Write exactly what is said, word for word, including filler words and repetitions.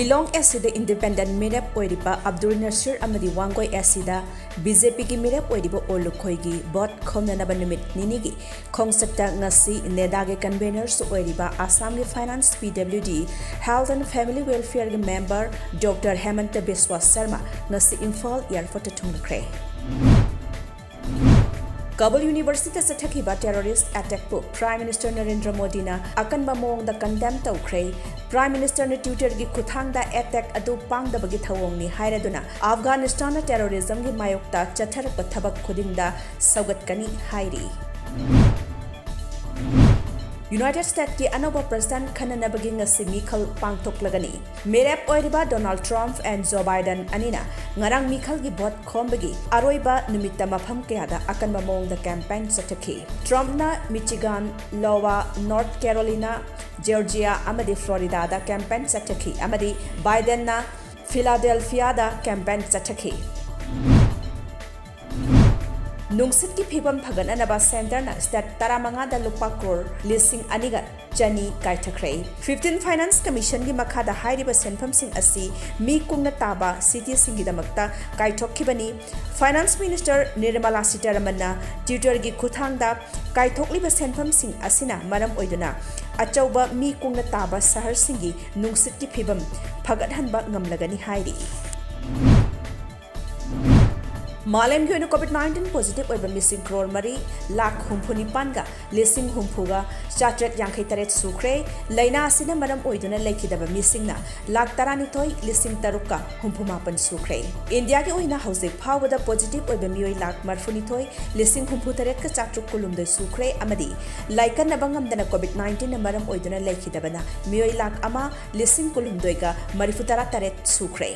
ꯂꯤꯂꯣꯡ ꯑꯦꯁ ꯁꯤꯗ ꯏꯟꯗꯤꯄꯦꯟꯗꯦꯟꯠ ꯃꯤꯔꯦꯞ ꯑꯣꯏꯔꯤꯕ ꯑꯕꯗꯨꯜ ꯅꯁꯤꯔ ꯑꯃꯗꯤ ꯋꯥꯡꯒꯣꯏ ꯑꯦꯁ ꯁꯤꯗ ꯕꯤ ꯖꯦ ꯄꯤꯒꯤ ꯃꯤꯔꯦꯞ ꯑꯣꯏꯔꯤꯕ ꯑꯣꯂꯨꯈꯣꯏꯒꯤ ꯚꯣꯠ ꯈꯣꯝꯅꯅꯕ ꯅꯨꯃꯤꯠ ꯅꯤꯅꯤꯒꯤ ꯈꯣꯡꯆꯠꯇ ꯉꯁꯤ ꯅꯦꯗꯥꯒꯤ ꯀꯟꯚꯦꯅꯔꯁꯨ ꯑꯣꯏꯔꯤꯕ ꯑꯁꯥꯝꯒꯤ finance, P W D, health and family ꯋꯦꯜꯐꯤꯌꯔꯒꯤ ꯃꯦꯝꯕꯔ ꯗꯣꯛꯇꯔ ꯍꯦꯃꯟꯇ ꯕꯤꯁ꯭ꯋꯥ ꯁꯔꯃ ꯉꯁꯤ ꯏꯝꯐꯥꯜ ꯑꯦꯌꯔꯄꯣꯔꯠꯇ ꯊꯨꯡꯂꯈ꯭ꯔꯦ꯫ ꯀꯥꯕꯨꯜ ꯌꯨꯅꯤꯚꯔꯁꯤꯇꯤꯗ ꯆꯠꯊꯈꯤꯕ ꯇꯦꯔꯣꯔꯤꯁ꯭ꯠ ꯑꯦꯇꯦꯛꯄꯨ ꯄ꯭ꯔꯥꯏꯝ ꯃꯤꯅꯤꯁꯇꯔ ꯅꯔꯦꯟꯗ꯭ꯔ ꯃꯣꯗꯤꯅ ꯑꯀꯟꯕ ꯃꯑꯣꯡꯗ ꯀꯟꯗꯦꯝ ꯇꯧꯈ꯭ꯔꯦ꯫ ꯄ꯭ꯔꯥꯏꯝ ꯃꯤꯅꯤꯁꯇꯔꯅ ꯇ꯭ꯋꯤꯇꯔꯒꯤ ꯈꯨꯠꯊꯥꯡꯗ ꯑꯦꯇꯦꯛ ꯑꯗꯨ ꯄꯥꯡꯗꯕꯒꯤ ꯊꯧꯑꯣꯡꯅꯤ ꯍꯥꯏꯔꯗꯨꯅ ꯑꯐꯒꯥꯅꯤꯁꯇꯥꯟꯅ ꯇꯦꯔꯣꯔꯤꯖꯝꯒꯤ ꯃꯥꯌꯣꯛꯇ ꯆꯠꯊꯔꯛꯄ ꯊꯕꯛ ꯈꯨꯗꯤꯡꯗ ꯁꯧꯒꯠꯀꯅꯤ ꯍꯥꯏꯔꯤ꯫ ꯌꯨꯅꯥꯏꯇꯦꯗ ꯁ꯭ꯇꯦꯠꯀꯤ ꯑꯅꯧꯕ ꯄ꯭ꯔꯦꯁꯤꯗꯦꯟꯠ ꯈꯟꯅꯅꯕꯒꯤ ꯉꯁꯤ ꯃꯤꯈꯜ ꯄꯥꯡꯊꯣꯛꯂꯒꯅꯤ꯫ ꯃꯤꯔꯦꯞ ꯑꯣꯏꯔꯤꯕ ꯗꯣꯅꯥꯜꯗ ꯇ꯭ꯔꯝꯞ ꯑꯦꯟ ꯖꯣ ꯕꯥꯏꯗꯦꯟ ꯑꯅꯤꯅ ꯉꯔꯥꯡ ꯃꯤꯈꯜꯒꯤ ꯚꯣꯠ ꯈꯣꯝꯕꯒꯤ ꯑꯔꯣꯏꯕ ꯅꯨꯃꯤꯠꯇ ꯃꯐꯝ ꯀꯌꯥꯗ ꯑꯀꯟꯕ ꯃꯑꯣꯡꯗ ꯀꯦꯝꯄꯦꯟ ꯆꯠꯊꯈꯤ꯫ ꯇ꯭ꯔꯝꯞꯅ ꯃꯤꯆꯤꯒꯥꯟ, ꯂꯣꯋꯥ, ꯅꯣꯔꯊ ꯀꯦꯔꯣꯂꯤꯅꯥ, ꯖꯣꯔꯖꯤꯌꯥ ꯑꯃꯗꯤ ꯐ꯭ꯂꯣꯔꯤꯗꯥꯗ ꯀꯦꯝꯄꯦꯟ ꯆꯠꯊꯈꯤ ꯑꯃꯗꯤ ꯕꯥꯏꯗꯦꯟꯅ ꯐꯤꯂꯥꯗꯦꯜꯐꯤꯌꯥꯗ ꯀꯦꯝꯄꯦꯟ ꯆꯠꯊꯈꯤ꯫ ꯅꯨꯡꯁꯤꯠꯀꯤ ꯐꯤꯕꯝ ꯐꯒꯠꯅꯅꯕ ꯁꯦꯟꯇꯔꯅ ꯁ꯭ꯇꯦꯠ ꯇꯔꯥꯃꯉꯥꯗ ꯂꯨꯄꯥ ꯀ꯭ꯔꯣꯔ ꯂꯤꯁꯤꯡ ꯑꯅꯤꯒ ꯆꯅꯤ ꯀꯥꯏꯊꯈ꯭ꯔꯦ꯫ ꯐꯤꯐꯇꯤꯟ ꯐꯥꯏꯅꯥꯟꯁ ꯀꯃꯤꯁꯟꯒꯤ ꯃꯈꯥꯗ ꯍꯥꯏꯔꯤꯕ ꯁꯦꯟꯐꯝꯁꯤꯡ ꯑꯁꯤ ꯃꯤ ꯀꯨꯡꯅ ꯇꯥꯕ ꯁꯤꯇꯤꯁꯤꯡꯒꯤꯗꯃꯛꯇ ꯀꯥꯏꯊꯣꯛꯈꯤꯕꯅꯤ꯫ ꯐꯥꯏꯅꯥꯟꯁ ꯃꯤꯅꯤꯁꯇꯔ ꯅꯤꯔꯃꯂꯥ ꯁꯤꯇꯥꯔꯥꯃꯟꯅ ꯇ꯭ꯋꯤꯇꯔꯒꯤ ꯈꯨꯠꯊꯥꯡꯗ ꯀꯥꯏꯊꯣꯛꯂꯤꯕ ꯁꯦꯟꯐꯝꯁꯤꯡ ꯑꯁꯤꯅ ꯃꯔꯝ ꯑꯣꯏꯗꯨꯅ ꯑꯆꯧꯕ ꯃꯤ ꯀꯨꯡꯅ ꯇꯥꯕ ꯁꯍꯔꯁꯤꯡꯒꯤ ꯅꯨꯡꯁꯤꯠꯀꯤ ꯐꯤꯕꯝ ꯐꯒꯠꯍꯟꯕ ꯉꯝꯂꯒꯅꯤ ꯍꯥꯏꯔꯤ꯫ ꯃꯥꯂꯦꯝꯒꯤ ꯑꯣꯏꯅ ꯀꯣꯚꯤꯗ ꯅꯥꯏꯟꯇꯤꯟ ꯄꯣꯖꯤꯇꯤꯚ ꯑꯣꯏꯕ ꯃꯤꯁꯤꯡ ꯀ꯭ꯔꯣꯔ ꯃꯔꯤ ꯂꯥꯈ ꯍꯨꯝꯐꯨ ꯅꯤꯄꯥꯟꯒ ꯂꯤꯁꯤꯡ ꯍꯨꯝꯐꯨꯒ ꯆꯥꯇ꯭ꯔꯦꯠ ꯌꯥꯡꯈꯩ ꯇꯔꯦꯠ ꯁꯨꯈ꯭ꯔꯦ꯫ ꯂꯥꯏꯅꯥ ꯑꯁꯤꯅ ꯃꯔꯝ ꯑꯣꯏꯗꯨꯅ ꯂꯩꯈꯤꯗꯕ ꯃꯤꯁꯤꯡꯅ ꯂꯥꯈ ꯇꯔꯥꯅꯤꯊꯣꯏ ꯂꯤꯁꯤꯡ ꯇꯔꯨꯛꯀ ꯍꯨꯝꯐꯨ ꯃꯥꯄꯟ ꯁꯨꯈ꯭ꯔꯦ꯫ ꯏꯟꯗꯤꯌꯥꯒꯤ ꯑꯣꯏꯅ ꯍꯧꯖꯤꯛ ꯐꯥꯎꯕꯗ ꯄꯣꯖꯤꯇꯤꯚ ꯑꯣꯏꯕ ꯃꯤꯑꯣꯏ ꯂꯥꯈ ꯃꯔꯤꯐꯨꯅꯤꯊꯣꯏ ꯂꯤꯁꯤꯡ ꯍꯨꯝꯐꯨ ꯇꯔꯦꯠꯀ ꯆꯥꯇ꯭ꯔꯨꯛ ꯀꯨꯟꯍꯨꯝꯗꯣꯏ ꯁꯨꯈ꯭ꯔꯦ ꯑꯃꯗꯤ ꯂꯥꯏꯀꯠꯅꯕ ꯉꯝꯗꯅ ꯀꯣꯚꯤꯗ ꯅꯥꯏꯟꯇꯤꯟꯅ ꯃꯔꯝ ꯑꯣꯏꯗꯨꯅ ꯂꯩꯈꯤꯗꯕꯅ ꯃꯤꯑꯣꯏ ꯂꯥꯈ ꯑꯃ ꯂꯤꯁꯤꯡ ꯀꯨꯟꯍꯨꯝꯗꯣꯏꯒ ꯃꯔꯤꯐꯨꯇꯔꯥ ꯇꯔꯦꯠ ꯁꯨꯈ꯭ꯔꯦ꯫